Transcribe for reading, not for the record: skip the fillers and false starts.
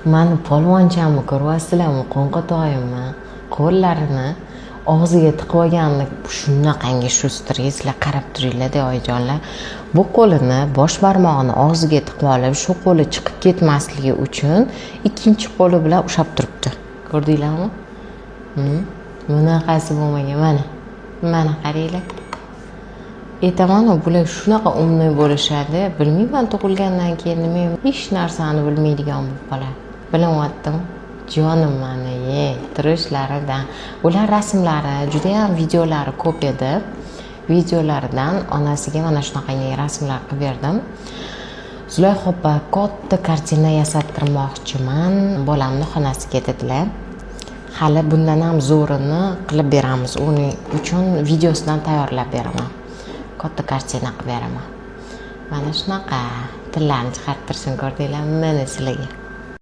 Mani polvonchamni ko'ryapsizlarmi? Qo'nqatoyimni qo'llarini og'ziga tiqib olganini, shunaqangi шустрый. Sizlar qarab turinglar-da, oyijonlar. Bu qo'lini, bosh barmog'ini og'ziga tiqib olib, shu qo'li chiqib ketmasligi uchun ikkinchi qo'li bilan ushlab turibdi. Ko'rdinglarmi? Bunaqasi bo'lmagan. Mana, mana qaranglar. Aytamanu, bular shunaqa умный bo'lishadi. Bilmayman, tug'ilgandan keyin nima, hech narsani bilmaydigan bo'lib qoladi. Bilinyaptimi? Jonim mani, ye, turishlaridan. Ular rasmlari, judayam videolari ko'p edi. Videolaridan onasiga mana shunaqangi rasmlar qilib berdim. "Zulayho opa, katta kartina yasattirmoqchiman bolamni xonasiga", dedilar. Hali bundan ham zo'rini qilib beramiz. Uning uchun videosidan tayyorlab beraman. Katta kartina qilib beraman. Mana shunaqa tillarni chiqarib tursin, ko'rdinglarmi? Mana sizlarga.